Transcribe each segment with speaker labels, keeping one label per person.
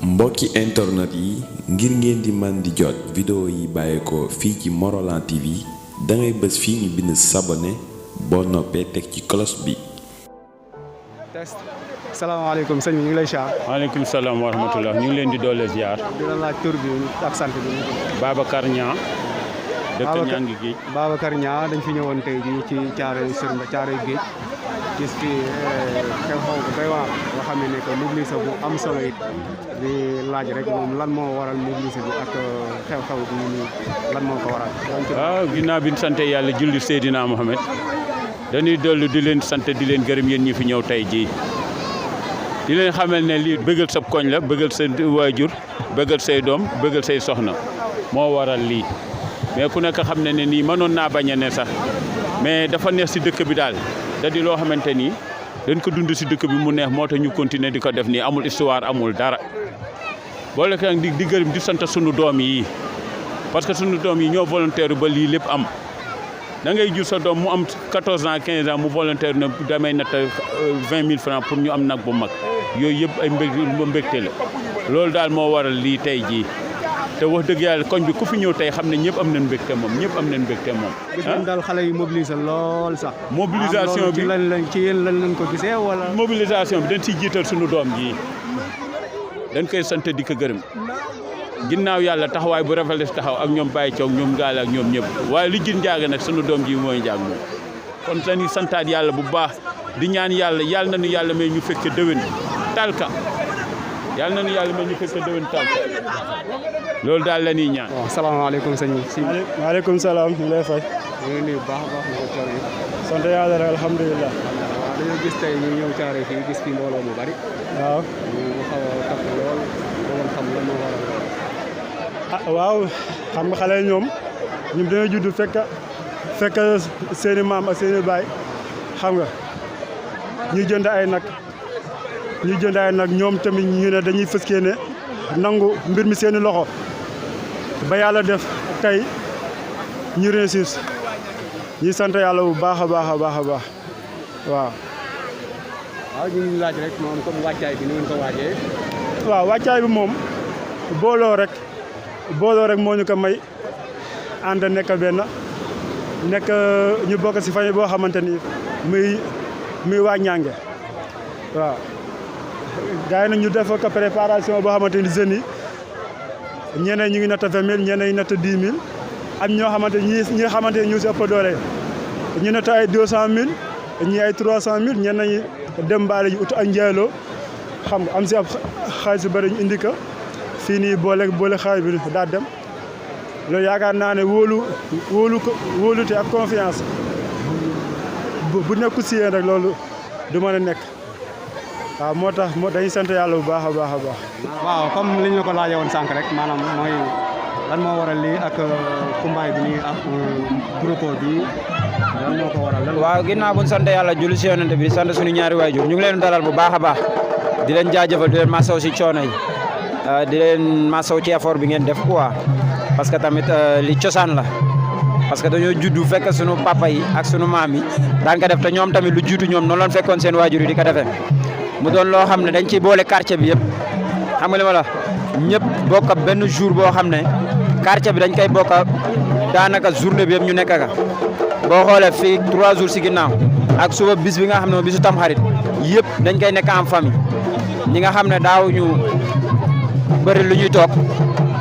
Speaker 1: mbokki internet yi ngir ngeen di man di jot vidéo yi bàyyeekoo fii ci Morolan TV dangay bës fii ñu bind s'abonner boo noppee teg ci cloche bi.
Speaker 2: test salaamaaleykum sëñ bi ñu ngi lay ziar.
Speaker 3: waaleykum salaam wa rahmatulah ñu ngi leen di doole ziar.
Speaker 2: di la laaj tur bi ak sant bi.
Speaker 3: Babacar Niang. dëkk Niang Géej.
Speaker 2: Babacar Niang dañ fi ñëwoon tey jii ci Thiaroye Géej gis fi xew-xew bu doy waar boo xam ne que mobilisation bu am solo it di laaj rek moom lan moo waral mobilisation bi ak xew-xew bi nii lan moo ko waral.
Speaker 3: waaw ginnaaw bi ñu sant yàlla julli Seydina Mohamed dañuy dollu di leen sant di leen gërëm yéen ñi fi ñëw tey jii di leen xamal ne lii bëggal sa koñ la bëggal sa waajur bëggal say doom bëggal say soxna moo waral lii mais ku nekk xam ne ne nii mënoon naa bañ a ne sax mais dafa neex si dëkk bi daal da di loo xamante ni dañ ko dund si dëkk bi mu neex moo tax ñu continuer di ko def nii amul histoire amul dara boole ko di gërëm di sant sunu doom yi parce que sunu doom yi ñoo volontaire ba lii lépp am da ngay jur sa doom mu am 14 ans 15 ans mu volontaire na damay natt 20 000 francs pour ñu am nag bu mag yooyu yëpp ay mbégte la loolu daal moo waral lii tey jii te wax dëgg yàlla koñ bi ku fi ñëw tey xam ne ñëpp am nañ mbégte moom ñëpp am nañ mbégte moom.
Speaker 2: gis nañ daal xale yi mobilisé lool sax.
Speaker 3: mobilisation bi
Speaker 2: ci yéen lan lañ ko gisee wala.
Speaker 3: mobilisation bi dañ siy jiital sunu doom ji dañ koy sant di ko gërëm ginnaaw yàlla taxawaay bu rafet taxaw ak ñoom Baye Thiaw ñoom Gaal ak ñoom ñëpp waaye li jin njaaga nag sunu doom ji mooy njaag moom kon dañuy santaat yàlla bu baax di ñaan yàlla nañu yàlla may ñu fekke déwén talka yàlla nañu yàlla may ñu fekke déwén talka loolu daal la ñuy ñaan.
Speaker 2: waaw salaamaaleykum sëñ bi.
Speaker 4: maaleykum salaam ñu lay fay.
Speaker 2: ñu ngi nuyu bu baax a baax ñu ko Thiaroye.
Speaker 4: sant yàlla rek alhamdulilah.
Speaker 2: waaw dañoo gis tey ñu ñëw Thiaroye fii gis fi mbooloo mu bari.
Speaker 4: waaw.
Speaker 2: ñu xaw a takk lool doon xam lan moo waral lool.
Speaker 4: waaw xam nga xale yi ñoom dañoo judd fekk seeni maam ak seeni baay xam nga ñu jënd ay nag ñoom tamit ñu ne dañuy fës ne nangu mbir mi seeni loxo ba yàlla def tey ñu réussir ñuy sant yàlla bu baax a baax a baax a baax waaw.
Speaker 2: waaw ñu ngi laaj rek moom comme wàccaay bi ni ngeen ko waajee.
Speaker 4: waaw wàccaay bi moom booloo rek moo ñu ko may ànd nekk benn nekk ñu bokk si famille boo xamante ni muy waa Ñange waaw. gars yi nag ñu def ko préparation boo xamante ni jeunes yi ñeneen ñu ngi natt 20 000 ñeneen ñu natt 10 000 am ñoo xamante ñi xamante ni ñu si ëpp doole ñu natt ay 200 000 ñii ay 300 000 ñeneen ñi dem mbaale ji ut ak njëloo xam nga am si ab xaalis bu bëri ñu indi ko fii nii boole xaalis bi daa dem loolu yaakaar naa ne wóolute ak confiance bu nekku si yéen rek loolu du mën a nekk. waaw moo tax dañuy sant yàlla bu baax a baax a baax.
Speaker 2: waaw comme li ñu la ko laajee woon sànq rek maanaam mooy lan moo waral lii ak kumbaay bi nii ak groupe bi lan moo ko waral.
Speaker 5: waaw ginnaaw bu ñu sant yàlla julli si yonent bi di sant suñu ñaari waajur ñu ngi leen dalal bu baax a baax di leen jaajëfal di leen masaw si coono yi di leen masaw ci effort bi ngeen def quoi parce que tamit li cosaan la parce que dañoo juddu fekk suñu papa yi ak suñu maam yi daan ko def te ñoom tamit lu jiitu ñoom noonu lañ fekkoon seen waajur yi di ko defee. mu doon loo xam ne dañ ciy boole quartier bi yëpp xam nga li ma la ñëpp bokk benn jour boo xam ne quartier bi dañ koy bokk daanaka journée bi yëpp ñu nekk ka boo xoolee fii 3 jours si ginnaaw ak suba bis bi nga xam ne bisu tamxarit yëpp dañ koy nekk en famille ñi nga xam ne daaw ñu bëri lu ñuy toog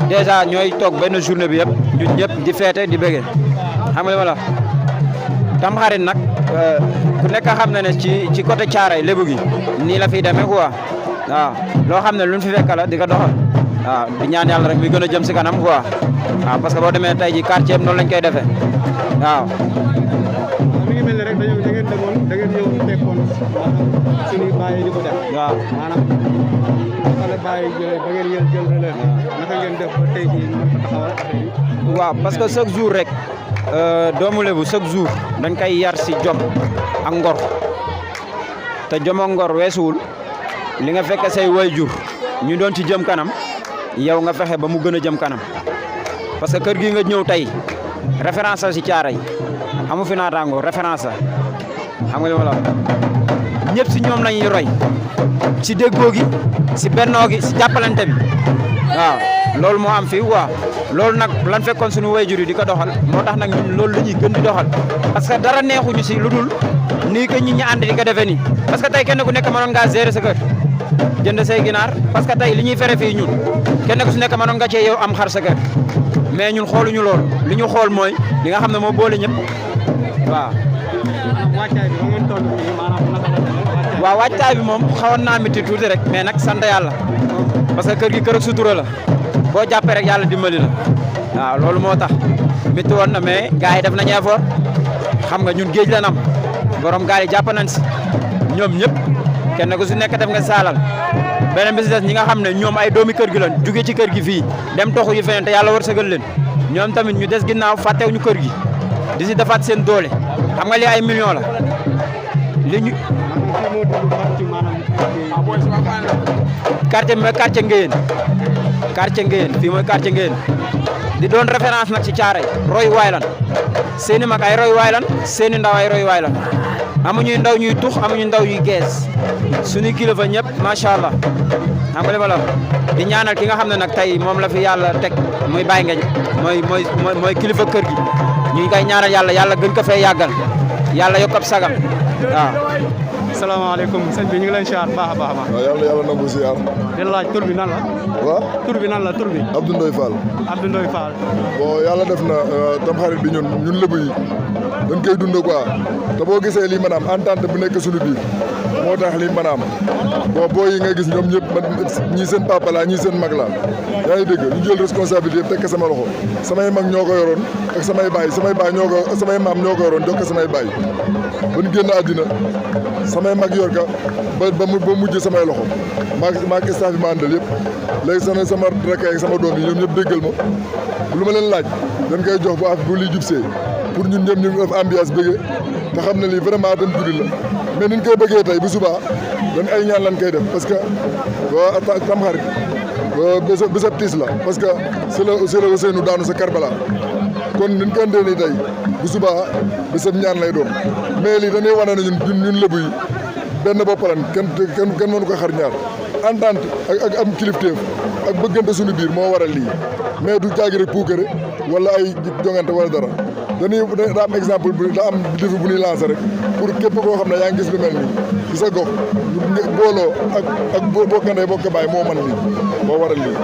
Speaker 5: dèjà ñooy toog benn journée bi yëpp ñun ñëpp di feete di bëggee xam nga li ma la tamxarit nag ku nekk xam na ne ci côté Thiaroye lébu gi nii la fiy demee quoi waaw loo xam ne luñ fi fekk la di ko doxal waaw di ñaan yàlla rek muy gën a jëm si kanam quoi waaw parce que boo demee tey ji quartier noonu lañ koy defee waaw.
Speaker 2: mi ngi mel ne rek da ngeen demoon da ngeen ñëw fekkoon suñuy bàyyi di ko def.
Speaker 5: waaw
Speaker 2: maanaam naka la bàyyi jëlee ba ngeen jël relève naka ngeen def ba tey jii ñu mën ko taxawal affaire yi.
Speaker 5: waaw parce que chaque jour rek doomu Lebu chaque jour dañ koy yar si jom ak ngor te jom ak ngor weesuwul li nga fekk say waajur ñu doon ci jëm kanam yow nga fexe ba mu gën a jëm kanam parce que kër gi nga ñëw tey référence la si Thiaroye amu fi naataango référence la xam nga li ma la ñëpp si ñoom la ñuy roy si déggoo gi si bennoo gi si jàppalante bi waaw loolu moo am fii quoi loolu nag lan fekkoon suñu waajur yi di ko doxal moo tax nag ñun loolu la ñuy gën di doxal parce que dara neexuñu si lu dul nii que ñi ñu ànd di ko defee nii parce que tey kenn ku nekk mënoon ngaa gérer sa kër jënd say ginaar parce que tey li ñuy fere fii ñun kenn ku si nekk mënoon nga cee yow am xar sa kër mais ñun xooluñu loolu li ñu xool mooy li nga xam ne moo boole ñëpp waaw.
Speaker 2: wàccaay bi ba ngeen toll nii maanaam naka la
Speaker 5: waaw wàccaay bi moom xawoon naa métti tuuti rek mais nag sant yàlla parce que kër gi kër ak sutura la boo jàppee rek yàlla dimbali la waaw loolu moo tax métti woon na mais gars yi def nañu effort xam nga ñun géej la nam borom gaal yi jàpp nañ si ñoom ñëpp kenn ku si nekk def nga saalal beneen bi si des ñi nga xam ne ñoom ay doomi kër gi lan jóge ci kër gi fii dem toxu yi feneen te yàlla wërsëgal leen ñoom tamit ñu des ginnaaw fàttewu ñu kër gi di si defaat seen doole xam nga lii ay millions la li ñu quartier mooy quartier Ngéyeen fii mooy quartier Ngéyeen di doon référence nag ci Thiaroye roy waay lan seeni mag ay roy waay lan seeni ndaw ay roy waay lan amuñuy ndaw ñuy tux amuñu ndaw ñuy gees suñu kilifa ñëpp macha allah xam nga li ma la di ñaanal ki nga xam ne nag tey moom la fi yàlla teg muy Baye Ngañ mooy kilifa kër gi ñu ngi koy ñaanal yàlla gën ko fee yàggal yàlla yokk ab sagam waaw.
Speaker 2: salaamaaleykum sëñ bi ñu ngi leen siyaar baax a baax a baax.
Speaker 6: waaw yàlla nangu siyaar.
Speaker 2: di la laaj tur bi nan la.
Speaker 6: waaw
Speaker 2: tur bi nan la tur bi.
Speaker 6: Abdou Ndoye Fall.
Speaker 2: Abdou Ndoye Fall.
Speaker 6: bon yàlla def na tamxarit bi ñun lébu yi dañ koy dund quoi te boo gisee lii maanaam entente bu nekk suñu biir moo tax lii maanaam bon boo yi nga gis ñoom ñëpp man ñii seen papa la ñii seen mag la yaa ngi dégg ñu jël responsabilité yëpp teg ko sama loxo samay mag ñoo ko yoroon ak samay baay samay maam ñoo ko yoroon jox ko samay baay ba ñu génn àddina samay mag yor ka ba mujj samay loxo maag staff yi ma àndal yëpp léegi sama rakk ak sama doom yi ñoom ñëpp déggal ma lu ma leen laaj dañ koy jox bu lii jubsee pour ñun ñëpp ñu def ambiance bëggee te xam ne lii vraiment dem guddi la mais niñ koy bëggee tey bu subaa dañ ay ñaan lan koy def parce que tamxarit bésab tiis la parce que c'est la Ousseynou daanu sa Karbala kon niñ ko andee nii tey bu subaa bésab ñaan lay doon mais lii dañuy wane ne ñun lébu yi benn bopp lan kenn mënu ko xar ñaar entente ak am kilifteef ak bëggante suñu biir moo waral lii mais du jaagi rek puukare wala ay jongante wala dara daa am exemple daa am défi bu ñuy lancé rek pour képp koo xam ne yaa ngi gis lu mel nii ci sa gox booloo ak bokkandee bokk baay moo man lii moo waral lii.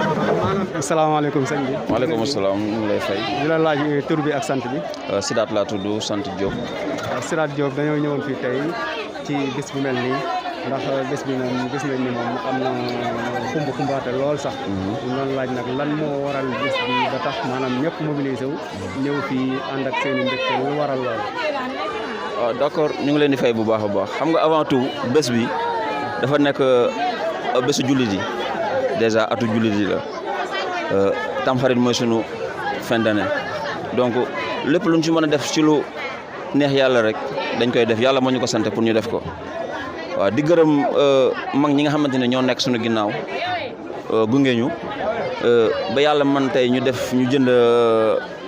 Speaker 2: asalaamaaleykum sëñ bi.
Speaker 7: waaleykum salaam ñu ngi lay fay.
Speaker 2: di la laaj tur bi ak sant bi.
Speaker 7: Sidaat laa tudd sant Diop.
Speaker 2: Sidaat Diop dañoo ñëwoon fii tey ci bis bu mel nii ndax bés bi moom gis nañ ni moom am na xumbaate lool sax. ñu doon laaj nag lan moo waral bés bi ba tax maanaam ñëpp mobilisé wu ñëw fii ànd ak seen i mbégte lu waral lool.
Speaker 7: waaw d'accord ñu ngi leen di fay bu baax a baax xam nga avant tout bés bi dafa nekk bésu jullit yi déjà atu jullit yi la tamxarit mooy sunu fin d'année donc lépp lu ñu ci mën a def ci lu neex yàlla rek dañ koy def yàlla moo ñu ko sant pour ñu def ko. waaw di gërëm mag ñi nga xamante ne ñoo nekk suñu ginnaaw gunge ñu ba yàlla man tey ñu def ñu jënd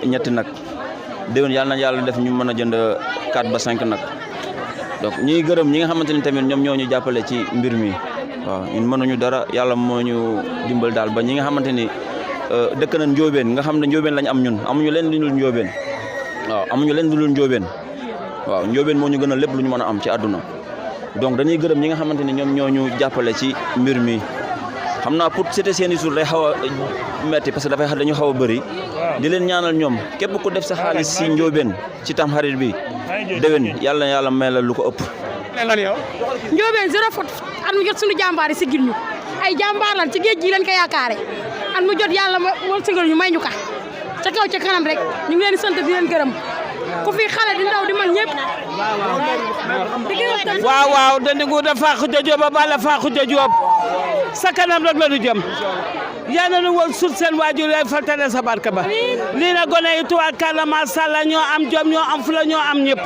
Speaker 7: ñetti nag déwén yàlla na yàlla def ñu mën a jënd 4 ba 5 nag donc ñuy gërëm ñi nga xamante ni tamit ñoom ñoo ñu jàppale ci mbir mi waaw ñun mënuñu dara yàlla moo ñu dimbal daal ba ñi nga xamante ni dëkk nañ njóobeen nga xam ne njóobeen lañ am ñun amuñu leen lu dul njóobeen waaw amuñu leen lu dul njóobeen waaw njóobeen moo ñu gën a lépp lu ñu mën a am ci àdduna donc dañuy gërëm ñi nga xamante ni ñoom ñoo ñu jàppale ci mbir mi xam naa pour citer seen i suur day xaw a metti parce que dañu xaw a bëri di leen ñaanal ñoom képp ku def sa xaalis si njóobeen ci tamxarit bi déwén yàlla may la lu ko ëpp.
Speaker 8: njóobeen zéro faute at mu jot suñu jàmbaar yi sigil ñu ay jàmbaar lan ci géej gi lañ ko yaakaare at mu jot yàlla wërsëgal ñu may ñu ka ca kaw ca kanam rek ñu ngi leen di sant di leen gërëm ku fi xale di ndaw di mag ñëpp.
Speaker 9: waaw dandi nguuda faaxu jajoob a bala faaxu jajoob sa kanam rek la ñu jëm yaa na nu woon sut seen waajur yaay faltane sa barke ba lii na gone yi tuwaat kàlla macha Allah ñoo am jom ñoo am fula ñoo am ñëpp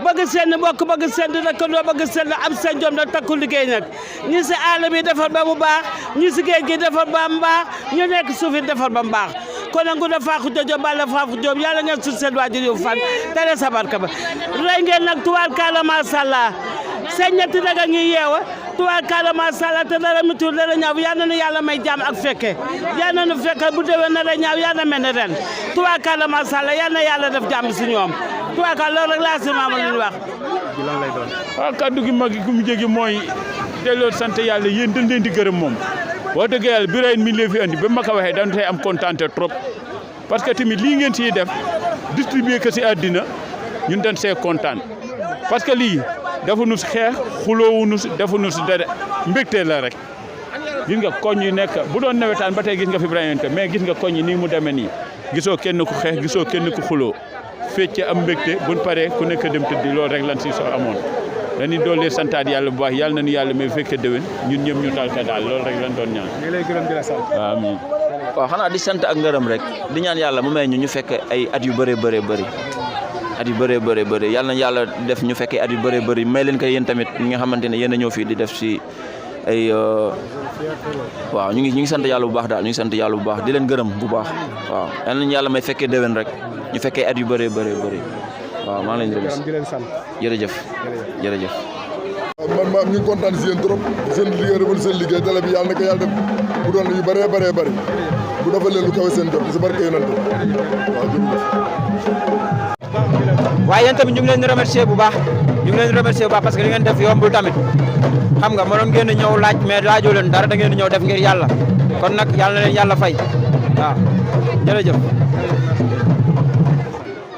Speaker 9: bëgg seen bokk bëgg seen dëkkandoo bëgg seen am seen jom da takku liggéey nag ñi si àll bi defar ba mu baax ñi si géej gi defar ba mu baax ñu nekk suuf it defar ba mu baax kon nag nguuda faaxu jajoob bala faaxu joob yàlla ngeen sut seen waajur yu fan tere sa barke ba rey ngeen nag tuwaat kàlla macha Allah seen ñetti nag a ngi yeewa tubaarkalla macha allah te dara mi tur dara ñaaw yal na nu yàlla may jàmm ak fekke yal na nu fekke bu déwén na da ñaaw yal na mel ne ren tubaarkalla macha allah yal na yàlla def jàmm si ñoom tubaarkalla loolu rek laa si maama lu ñu wax.
Speaker 2: lan lay doon.
Speaker 3: waaw kaddu gi mag gi mu jégi mooy delloo sant yàlla yéen dañ leen di gërëm moom wax dëgg yàlla Birahim mi leen fi andi ba ma ko waxee dañu tey am kontaan trop parce que tamit lii ngeen siy def distribuer ko si àddina ñun dañ see kontaan parce que lii dafa nu si xeex xuloowu nu si dafa nu si dara mbégte la rek gis nga koñ yi nekk bu doon nawetaan ba tey gis nga fi Birahim mais gis nga koñ yi nii mu demee nii gisoo kenn ku xeex gisoo kenn ku xuloo fecc am mbégte buñ paree ku nekk dem tëddi loolu rek lan si soo amoon dañuy doole santaat yàlla bu baax yàlla nañu yàlla may fekke déwén ñun ñëpp ñu tal ka daal loolu rek lan doon ñaan.
Speaker 2: ñu lay gërëm di la sant.
Speaker 3: waaw amiin.
Speaker 7: waaw xanaa di sant ak ngërëm rek di ñaan yàlla mu may ñu fekk ay at yu bëree bëri at yu bëree bëri yàlla na yàlla def ñu fekkee at yu bëree bëri may leen ko yéen tamit ñi nga xamante ne yéen a ñëw fii di def si ay waaw ñu ngi sant yàlla bu baax daal ñu ngi sant yàlla bu baax di leen gërëm bu baax waaw yàlla nañu yàlla may fekkee déwén rek ñu fekkee at yu bëree bëri waaw maa ngi leen di leen sant jërëjëf.
Speaker 6: man ñu ngi kontaan si yéen trop seen liggéey rafetlu seen liggéey télé bi yàlla na ko yàlla def bu doon yu bëree bëri bu dafa leen lu kawe seen jot si barke yonent waaw jërëjëf.
Speaker 5: waaye yéen tamit ñu ngi leen di remercier bu baax parce que li ngeen def yombul tamit xam nga mënoon ngeen di ñëw laaj mais laajoo leen dara da ngeen di ñëw def ngir yàlla kon nag yàlla na leen yàlla fay waaw jërëjëf.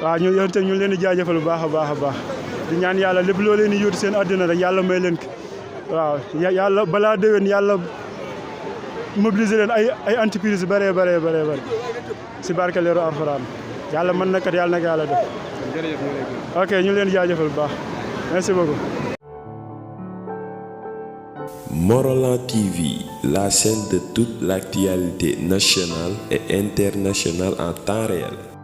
Speaker 4: waaw ñu yéen tamit ñu leen di jaajëfal bu baax a baax di ñaan yàlla lépp loo leen di yóotu seen àddina rek yàlla may leen ko waaw yàlla balaa déwén yàlla mobiliser leen ay entreprise bëree bëri si barke leeru Alxuraan yàlla mën na kat yàlla na ko yàlla def. ok ñu leen di jaajëfal bu baax merci beaucoup.
Speaker 1: Morolan TV, la chaîne de toute l'actualité nationale et internationale en temps réel.